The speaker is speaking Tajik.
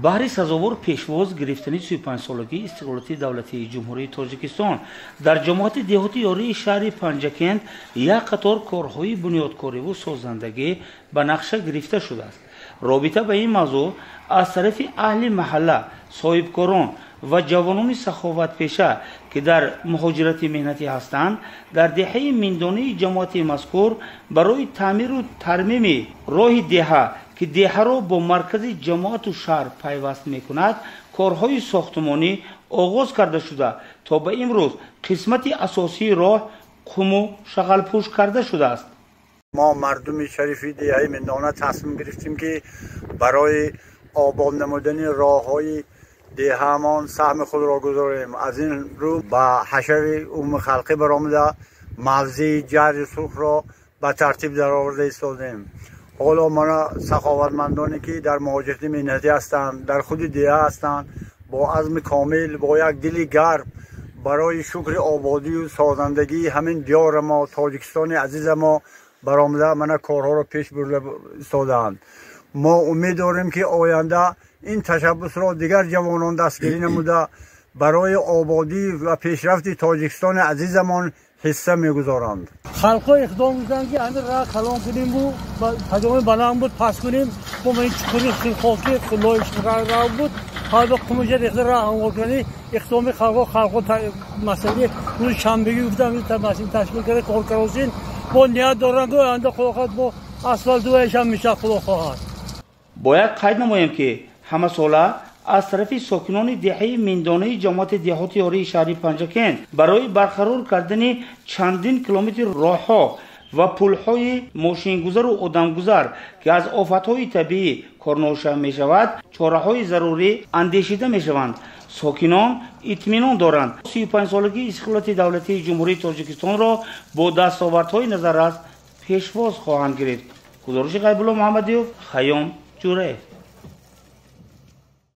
Баҳри сазовор пешвоз гирифтани 35-солагии истиқлолияти давлатии Ҷумҳурии Тоҷикистон дар ҷамоати деҳоти Ёрии шаҳри Панҷакент як қатор корҳои бунёдкориву созандагӣ ба нақша гирифта шудааст. Робита ба ин мавзӯъ аз тарафи аҳли маҳалла, соҳибкорон ва ҷавонони саховатпеша, ки дар муҳоҷирати меҳнатӣ ҳастанд, дар деҳаи Миндонии ҷамоати мазкур барои таъмиру тармими роҳи деҳа, ки деҳаро бо маркази ҷамоату шаҳр пайваст мекунад, корҳои сохтмонӣ оғоз карда шуда, то ба имрӯз қисмати асосии роҳ қуму шағалпӯш карда шудааст. Мо, мардуми шарифи деҳаи Миндона, тасмим гирифтем, ки барои обод намудани роҳҳои деҳаамон саҳми худро гузорем. Аз ин рӯ ба ҳашари умумихалқӣ баромада, мавзеи ҷарри сурхро ба тартиб дароварда истодем. Ҳоло мана саховатмандоне, ки дар муҳоҷирати меҳнатӣ ҳастанд, дар худи деҳа ҳастанд, бо азми комил, бо як дили гарм барои шукри ободию созандагии ҳамин диёри мо, Тоҷикистони азиза мо, баромада, мана корҳоро пеш бурда истодаанд. Мо умед дорем, ки оянда ин ташаббусро дигар ҷавонон дастгирӣ намуда, барои ободӣ ва пешрафти Тоҷикистони азизамон ҳисса мегузоранд. Халқҳо иқдом карданд, ки ҳамин роҳ калон кунем, паҷоми баланд буд, паст кунем. Бо ин чуқури хоки лоиш роҳ буд, ҳа қумуша рехта, роҳ ҳамвор кардани иқдоми халқҳо. Масъалаи рӯзи шанбегӣ гуфтам, масъала ташкил карда, кор каросин бо ният доранд, ки оянда, худо хоҳад, бо асфалт дуяшам мешавад, худо хоҳад. Бояд қайд намоем, ки ҳамасола аз тарафи сокинони деҳаи Миндонаи ҷамоати деҳоти Ёрии шаҳри Панҷакент барои барқарор кардани чандин километри роҳҳо ва пулҳои мошингузару одамгузар, ки аз офатҳои табиӣ корноша мешавад, чораҳои зарурӣ андешида мешаванд. Сокинон итминон доранд, 35-солагии истиқлолияти давлатии Ҷумҳурии Тоҷикистонро бо дастовардҳои назаррас пешвоз хоҳанд гирифт. Гузориши Ғайбулло Муҳаммадиёв, Хайём Ҷураев.